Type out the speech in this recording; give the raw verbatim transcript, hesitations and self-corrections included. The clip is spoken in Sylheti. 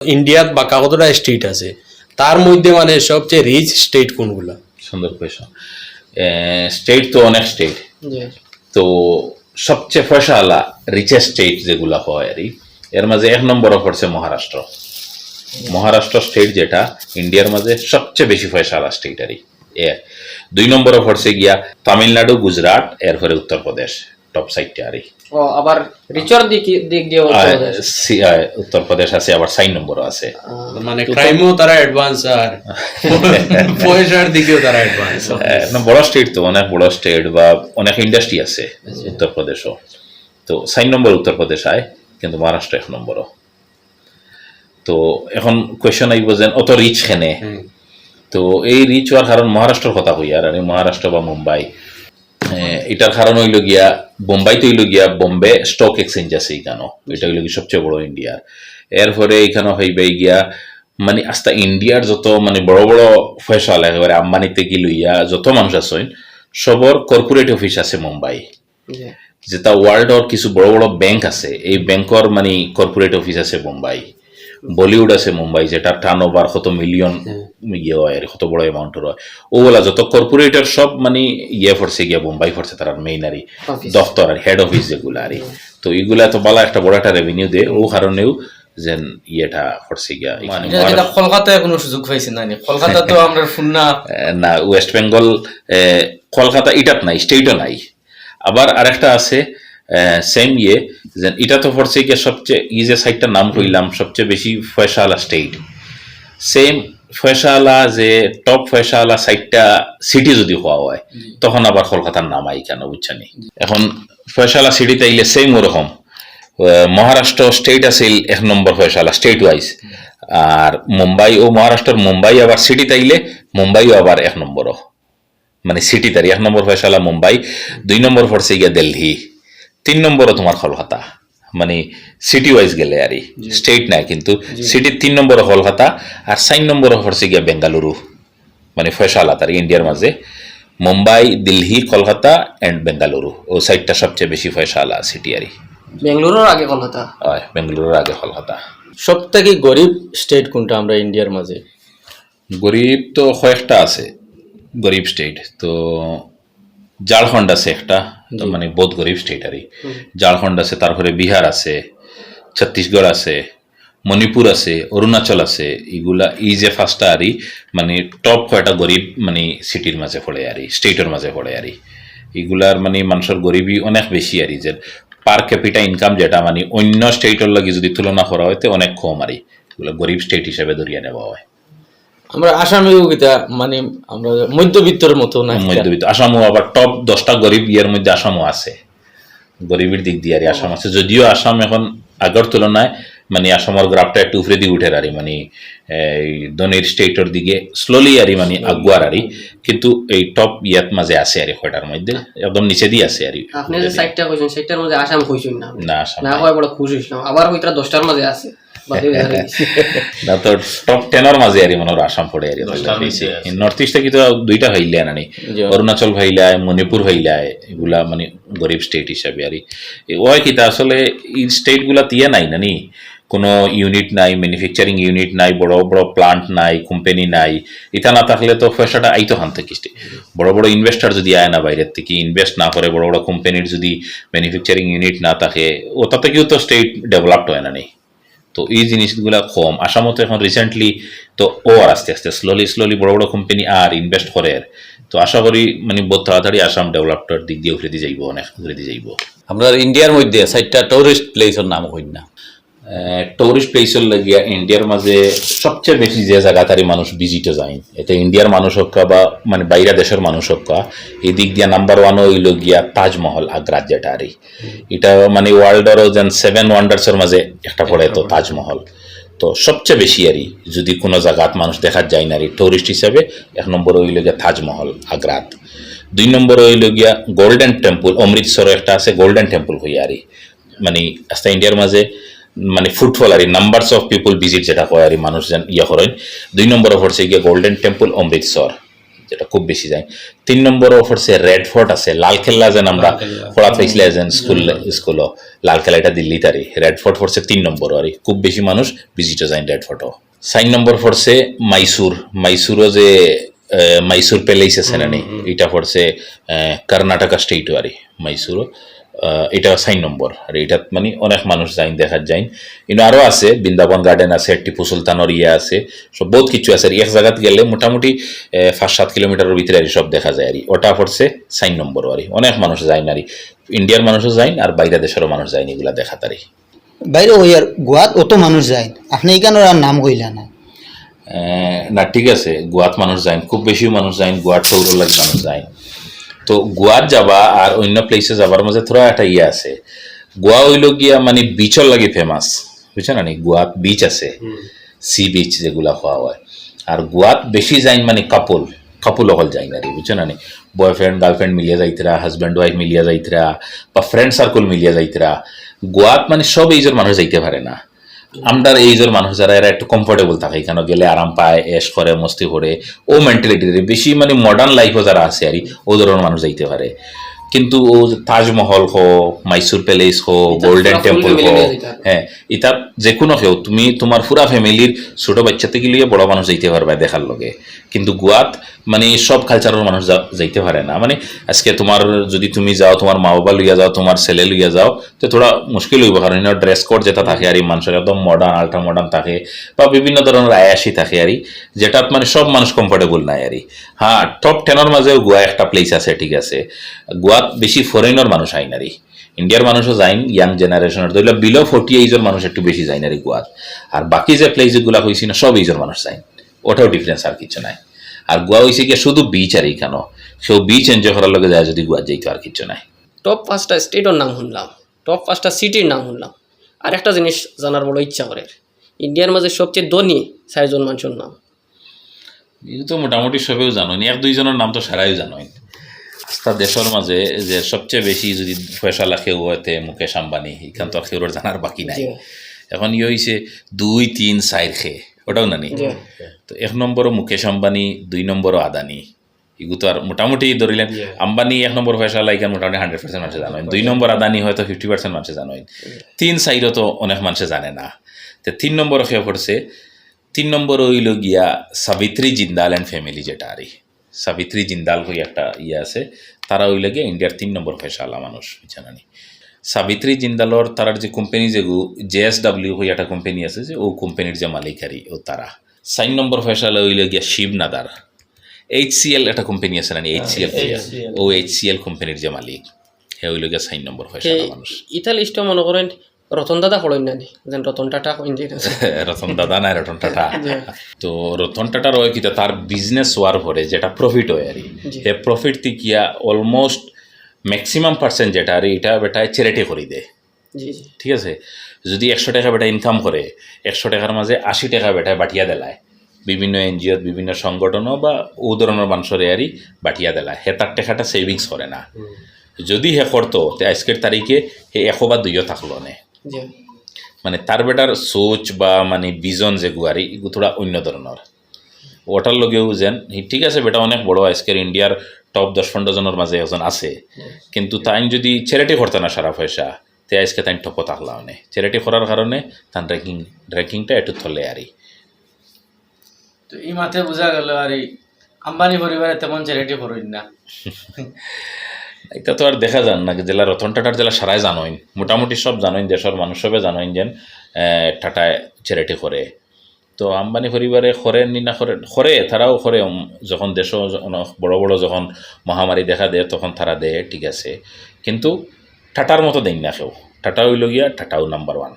ইন্ডিয়াত বাক্কা কতটা স্টেট আছে, তার মধ্যে মানে সবচেয়ে রিচ স্টেট কোনগুলা? সুন্দর কোয়েশন। স্টেট তো অনেক স্টেট, জি। তো সবচেয়ে পয়সাআলা, রিচেস্ট স্টেট যেগুলা হয় আর কি, এর মাঝে এক নম্বরও পড়ছে মহারাষ্ট্র। মহারাষ্ট্র স্টেট যেটা ইন্ডিয়ার মাঝে সবচেয়ে বেশি পয়সাআলা স্টেট আর কি। এক। দুই নম্বরও পড়ছে গিয়া তামিলনাড়ু, গুজরাট, এরপরে উত্তর প্রদেশ, টপ সাইডটা আর কি। ও, আবার রিচর দিক দিক দিয়ে উত্তর আর প্রদেশ। সি- আর উত্তর প্রদেশ আছে, আবার চার নম্বরও আছে। মানে ক্রাইমও তারা অ্যাডভান্স আর পয়সার দিকেও তারা অ্যাডভান্স। আহ, না, বড় স্টেট তো, অনেক বড় স্টেট বা অনেক ইন্ডাস্ট্রি আছে উত্তর প্রদেশও। তো চার নম্বর উত্তর প্রদেশ আয়, কিন্তু মহারাষ্ট্র এক নম্বরও। তো এখন কোয়েশন আইব যে অত রিচ কেনে। তো এই রিচ হওয়ার কারণ মহারাষ্ট্রর কথা কই আর, আর এই মহারাষ্ট্র বা মুম্বাই, এ, এটার কারণ হইল গিয়া, বোম্বাই তো হইল গিয়া বম্বে স্টক এক্সচেঞ্জ আছে এখানো, এটা হইল কি সবচেয়ে বড় ইন্ডিয়ার। এরপরে এখানো হইবে গিয়া মানে আস্তা ইন্ডিয়ার যত মানে বড় বড় পয়সাআলা, একেবারে আম্বানি থেকে লইয়া যত মানুষ আছেন, সবর কর্পোরেট অফিস আছে মুম্বাই। জি। যেটা ওয়ার্ল্ডর কিছু বড় বড় ব্যাংক আছে, এই ব্যাংকর মানে কর্পোরেট অফিস আছে বোম্বাই। বলিউড আছে মুম্বাই, যেটা টার্ন ওভার কত মিলিয়ন ইয়ে হয় আর কত বড় অ্যামাউন্টর হয়। ওগুলা যত কর্পোরেটর সব মানে ইয়ে পড়ছে গিয়া বোম্বাই পড়ছে, তার মেইন আর কি অফিস। দপ্তর আর হেড অফিস যেগুলা আর কি। তো এগুলা তো বালা একটা বড় একটা রেভিনিউ দেয়, ও কারণেও যেন ইয়েটা পড়ছে গিয়া মানে এটা যেটা কলকাতায় কোনো সুযোগ পাইছে না নি। কলকাতা তো আমরা শুন না। এ, না, ওয়েস্ট বেঙ্গল, এ, কলকাতা ইটাত নাই, স্টেটও নাই। আবার আরেকটা আছে সেম ইয়ে, যে এটা তো পড়ছে গিয়া সবচেয়ে, এই যে সাইটটার নাম কইলাম সবচেয়ে বেশি পয়সাআলা স্টেট, সেম পয়সাআলা যে টপ পয়সাআলা সাইটটা সিটি যদি হওয়া হয়, তখন আবার কলকাতার নাম আই কেন, বুঝছনি? এখন পয়সাআলা সিটি তাইলে সেম ওরকম, আহ, মহারাষ্ট্র স্টেট আছিল এক নম্বর পয়সাআলা স্টেট ওয়াইজ, আর মুম্বাই ও মহারাষ্ট্রর মুম্বাই আবার সিটি তাইলে মুম্বাইও আবার এক নম্বরও, মানে সিটি তার এক নম্বর পয়সাআলা মুম্বাই, দুই নম্বর পড়ছে গিয়া দিল্লি, তিন নম্বরও তোমার কলকাতা, মানে সিটি ওয়াইজ গেলে আর স্টেট নাই, কিন্তু সিটির তিন নম্বরও কলকাতা, আর চার নম্বরও পড়ছে গিয়া বেঙ্গালুরু, মানে পয়সাআলা তার ইন্ডিয়ার মাঝে মুম্বাই, দিল্লি, কলকাতা অ্যান্ড বেঙ্গালুরু, ও সাইটটা সবচেয়ে বেশি পয়সাআলা সিটি আর কি। বেঙ্গালুরুর আগে কলকাতা। হয়, বেঙ্গালুরুর আগে কলকাতা। সব থেকে গরিব স্টেট কোনটা আমরা ইন্ডিয়ার মাঝে? গরিব তো কয়েকটা আছে, গরিব স্টেট তো ঝাড়খণ্ড আছে একটা, তো মানে বহুত গরিব স্টেট আর কি। ঝাড়খণ্ড আছে, তারপরে বিহার আছে, ছত্তিশগড় আছে, মণিপুর আছে, অরুণাচল আছে। এগুলা এই যে পাঁচটা আর কি, মানে টপ কয়টা গরিব মানে সিটির মাঝে পড়ে আর কি, স্টেটর মাঝে পড়ে আর কি। এগুলার মানে মানুষের গরিবি অনেক বেশি আর কি, যে পার ক্যাপিটা ইনকাম যেটা মানে অন্য স্টেটর লগে যদি তুলনা করা হয় তে অনেক কম আর কি। এগুলা গরিব স্টেট হিসাবে ধরিয়া নেওয়া হয়। আমরা আসামেও কিতা মানে আমরা মধ্যবিত্তর মতো না কিতা? মধ্যবিত্ত। আসামও আবার টপ দশটা গরিব ইয়ের মধ্যে আসামও আছে, গরিবের দিক দিয়ে আর কি আসাম আছে। যদিও আসাম এখন আগর তুলনায় মানে আসামর গ্রাফটা একটু উপরে দিয়ে উঠের আর কি, মানে এই ধনীর স্টেটর দিকে স্লোলি আর কি, মানে আগুয়ার আর কি। কিন্তু এই টপ ইয়াত মাঝে আছে আর কি, কয়টার মধ্যে একদম নিচে দিয়ে আছে আর কি। আপনি যে সাইটটা কইছেন, সাইটটার মধ্যে আসাম কইছেন না। না, আসাম না নাই। হয় বড় খুশি হইছিলাম। আবার কইতরা দশটার মাঝে আছে। বাদে বেজার হয়ে গেছে। না তো টপ টেনর মাঝে আর কি মনে হয় আসাম পড়ে আর কি। নর্থ ইস্টে কিন্তু দুইটা হইলে না নি, জি। অরুণাচল হইলায়, মণিপুর হইলায়, এগুলা মানে গরিব স্টেট হিসাবে আর কি। এ, ওই কিতা আসলে এই স্টেট গুলা তিয়া নাই না নি, কোনো ইউনিট নাই, ম্যানুফ্যাকচারিং ইউনিট নাই, বড় বড় প্লান্ট নাই, কোম্পানি নাই। এটা না থাকলে তো পয়সাটা আইতো হান থেকে। বড় বড় ইনভেস্টর যদি আয় না বাইরের থেকে, ইনভেস্ট না করে, বড় বড় কোম্পানির যদি ম্যানুফ্যাকচারিং ইউনিট না থাকে, ওটা থেকেও তো স্টেট ডেভেলপড হয় না নি। তো এই জিনিসগুলা কম। আসামও তো এখন রিসেন্টলি তো ওর আস্তে আস্তে স্লোলি স্লোলি বড় বড় কোম্পানি আর ইনভেস্ট করে। তো আশা করি মানে বহুত তাড়াতাড়ি আসাম ডেভেলপডর দিক দিয়ে উঠে দিয়ে যাইব, অনেক উঠে দিয়ে যাইব। আমরা ইন্ডিয়ার মধ্যে চাইরটা টুরিস্ট প্লেসর নাম কইন না। টুরিস্ট প্লেসর লাগিয়া ইন্ডিয়ার মাঝে সবচেয়ে বেশি যে জায়গা তারি মানুষ ভিজিটে যায়, এটা ইন্ডিয়ার মানুষ হোক বা মানে বাইরা দেশের মানুষ হোক, এই দিক দিয়ে নাম্বার ওয়ান হইল গিয়া তাজমহল আগ্রা, যেটা আর কি। এটা মানে ওয়ার্ল্ডর যেন সেভেন ওয়ান্ডার্সর মাঝে একটা পড়ে তো তাজমহল। তো সবচেয়ে বেশি আর কি যদি কোনো জায়গাত মানুষ দেখা যায় না আর কি, টুরিস্ট হিসাবে এক নম্বর হইল গিয়া তাজমহল আগ্রাত। দুই নম্বর হইল গিয়া গোল্ডেন টেম্পল, অমৃতসরও একটা আছে গোল্ডেন টেম্পল হইয়া আর কি। মানে আস্তা ইন্ডিয়ার মাঝে মানে ফুটফল আর নাম্বারস অফ পিপল ভিজিট যেটা হয় আর মানুষ যেন ইয়ে করেন। দুই নম্বরে পড়ছে গিয়া গোল্ডেন টেম্পল অমৃতসর। যেটা খুব বেশি যায়। তিন নম্বরও পড়ছে রেড ফোর্ট আছে, লাল কেল্লা যেন আমরা লাল কেল্লা। পড়া পাইছিলা যেন স্কুল, হুম। স্কুলও, লাল কেল্লা এটা দিল্লিত আরি। রেড ফোর্ট পড়ছে তিন নম্বরও আরি, খুব বেশি মানুষ ভিজিটও যায় রেড ফোর্টও। চাইর নম্বর পড়ছে মাইসুর, মাইসুরও যে, আহ, মাইসুর প্যালেস আছে না নি, হুম, হুম। এটা পড়ছে, আহ, কর্ণাটকা স্টেটও আরি, মাইসুরও। আহ, এটা চাইর নম্বর। আর এটাত মানে অনেক মানুষ যাইন, দেখা যাইন। কিন্তু আরও আছে, বৃন্দাবন গার্ডেন আছে, টিপু সুলতানর ইয়ে আছে, সব বহুত কিছু আছে। আর এক জায়গাত গেলে মোটামুটি, আহ, পাঁচ সাত কিলোমিটারর ভিতরে আর সব দেখা যায় আর কি। ওটা পড়ছে চাইর নম্বরও আর কি। অনেক মানুষ যাইন আর কি। ইন্ডিয়ার মানুষও যাইন আর বাইরে দেশেরও মানুষ যাইন এগুলা দেখাত আর কি। বাইরে ওই আর গোয়াত অত মানুষ যাইন, আপনি এখানোর আর নাম কইলা না। আহ, না, ঠিক আছে, গোয়াত মানুষ যাইন, খুব বেশি মানুষ যাইন, গোয়াত সৌরর লাগি মানুষ যাইন। তো গোয়াত যাবা আর অন্য প্লেসে যাবার মাঝে থোড়া একটা ইয়ে আছে। গোয়া অইলো গিয়া মানে বিচর লাগি ফেমাস, বুঝছো না নি? গোয়াত বিচ আছে, হুম। সি বিচ যেগুলা কওয়া হয়। আর গোয়াত বেশি যাইন মানে কাপল, কাপল অকল যাইন আর কি, বুঝছো না নি? বয়ফ্রেন্ড গার্লফ্রেন্ড মিলিয়া যাইতরা, হাজব্যান্ড ওয়াইফ মিলিয়া যাইতরা, বা ফ্রেন্ড সার্কেল মিলিয়া যাইতরা। গোয়াত মানে সব এইজর মানুষ যাইতে পারে না। আমরার এইজর মানুষ যারা, এরা একটু কমফোর্টেবল থাকে, এখানো গেলে আরাম পায়, এশ করে, মস্তি করে, ও মেন্টালিটির বেশি মানে মডার্ন লাইফও যারা আছে আর কি, ও ধরনের মানুষ যাইতে পারে। কিন্তু ও যে তাজমহল হোক, মাইসুর প্যালেস হোক, ইতা গোল্ডেন পুরা ফুল টেম্পল ফ্যামিলি হোক, নিয়া যাইতা। হ্যাঁ, ইতা যে কোনো কেউ, তুমি তোমার পুরা ফ্যামিলির ছোট বাচ্চা থেকে লিয়ে বড় মানুষ যাইতে পারবা দেখার লগে। কিন্তু গোয়াত মানে সব কালচারর মানুষ যা-, যাইতে পারে না। মানে আজকে তোমার, যদি তুমি যাও, তোমার মা বাবা লইয়া যাও, তোমার ছেলে লইয়া যাও, তো থোড়া মুশকিল অইবো, কারণ ইনো ড্রেস কোড যেটা থাকে আর কি, মানুষর একদম মডার্ন, আল্ট্রা মডার্ন থাকে, বা বিভিন্ন ধরনের আয়াসি থাকে আর কি, যেটাত মানে সব মানুষ কমফোর্টেবল নাই আর কি। হ্যাঁ, টপ টেনর মাঝেও গোয়া একটা প্লেস আছে, ঠিক আছে। গোয়াত বেশি ফরেনর মানুষ আইন আর কি। ইন্ডিয়ার মানুষও যাইন, ইয়াং জেনারেশনের, ধরলে বিলো ফর্টি এইজর মানুষ একটু বেশি যাইন আর কি গোয়াত। আর বাকি যে প্লেস যেগুলা কইছি না, সব এইজর মানুষ যাইন, ওটাও ডিফারেন্স, আর কিছু নাই। আর গোয়া হইছে গিয়া শুধু বিচ আর এখানো, কেউ বিচ এনজয় করার লগে যায় যদি গোয়াত যাইতো, আর কিছু নাই। টপ পাঁচটা স্টেটর নাম শুনলাম, টপ পাঁচটা সিটির নাম শুনলাম। আর একটা জিনিস জানার বড় ইচ্ছা করে, ইন্ডিয়ার মাঝে সবচেয়ে ধনী চাইরজন মানুষর নাম। ইগু তো মোটামুটি সবেও জানইন, এক দুইজনর নাম তো সারাইও জানইন। আস্তা দেশর মাঝে যে সবচেয়ে বেশি যদি পয়সাআলা কেউ অয় তে মুকেশ আম্বানি, ইখান তো আর কেউর জানার বাকি নাই। জি। এখন ইয়ে হইছে দুই, তিন, চাইর খে, ওটাও না নি? জি। তো এক নম্বরও মুকেশ আম্বানি, দুই নম্বরও আদানি। ইগু তো আর মোটামুটি ধরিলেন, জি। আম্বানি এক নম্বর পয়সাআলা, ইখান মোটামুটি হান্ড্রেড পার্সেন্ট মানুষে জানইন। দুই নম্বর আদানি হয়তো ফিফটি পার্সেন্ট মানুষে জানইন। জি। তিন, চাইরও তো অনেক মানুষে জানে না। তে তিন নম্বর খে পড়ছে, তিন নম্বর অইলো গিয়া সাবিত্রী জিন্দাল and family, যেটা আর কি। সাবিত্রী জিন্দাল কই একটা ইয়ে আছে, তারা অইলো গিয়া ইন্ডিয়ার তিন নম্বর পয়সাআলা মানুষ, বুঝছো না নি? সাবিত্রী জিন্দালর তারার যে কোম্পানি, যেগু জে এস ডাব্লিউ কই একটা কোম্পানি আছে, যে ও কোম্পানির যে মালিক আর কি, ও তারা। চাইর নম্বর পয়সাআলা অইলো গিয়া Shiv Nadar, H C L একটা কোম্পানি আছে না নি, হ্যাঁ, এইচ সি এল কইয়া। H C L. ও এইচ সি এল কোম্পানির যে মালিক, হে অইলো গিয়া চাইর নম্বর পয়সাআলা তে মানুষ। ইতা লিস্টো মনে করেন রতন দাদা পড়ইন না নি, যেন রতন টাটা কইন যে। রতন দাদা না, রতন টাটা। জি। তো রতন টাটার অয় কিতা, তার বিজনেস অওয়ার পরে যেটা প্রফিট অয় আর কি, জি। হে প্রফিট থাকিয়া অলমোস্ট ম্যাক্সিমাম পার্সেন্ট যেটা আর কি, ইটা বেটায় চ্যারিটি করি দেয়। জি, জি। ঠিক আছে, যদি একশো টেকা বেটায় ইনকাম করে, একশো টেকার মাঝে আশি টেকা বেটায় বাটিয়া দিলায় বিভিন্ন এনজিও, বিভিন্ন সংগঠনও বা ও ধরনের মানুষরে আর কি বাটিয়া দিলায়, হে তার টেকাটা সেভিংস করে না। হুম। যদি হে করতো, তে আজকের তারিখে হে একো বা দুইও থাকলো নে। জি। মানে তার বেটার সোচ বা মানে ভিশন যেগু আর কি, ইগু থোড়া অন্য ধরনের। ওটার লগেও যেন, হি ঠিক আছে, বেটা অনেক বড়, আজকের ইন্ডিয়ার টপ দশ পনেরো জনের মাঝে একজন আছে, হুম। কিন্তু তাইন যদি চ্যারিটি করতা না সারা পয়সা, তে আজকে তাইন টপো থাকলা অনে। চ্যারিটি করার কারণে তান র্যাঙ্কিং, র্যাঙ্কিংটা একটু তলে আর কি। তো ই মাতে বুঝা গেল আর কি, আম্বানি পরিবারে তেমন চ্যারিটি করইন না। ইটা তো আর দেখা যার না, যেলা রতন টাটার যেলা সারায় জানইন, মোটামুটি সব জানইন, দেশর মানুষ সবে জানইন যেন, আহ, টাটায় চ্যারিটি করে। তো আম্বানি পরিবারে করে নি না করে, করে, তারাও করে, উম, যখন দেশো য-, অনেক বড় বড় যখন মহামারী দেখা দেয়, তখন তারা দেয়, ঠিক আছে, কিন্তু টাটার মতো দেইন না কেউ। টাটা অইলো গিয়া, টাটাও নাম্বার ওয়ান।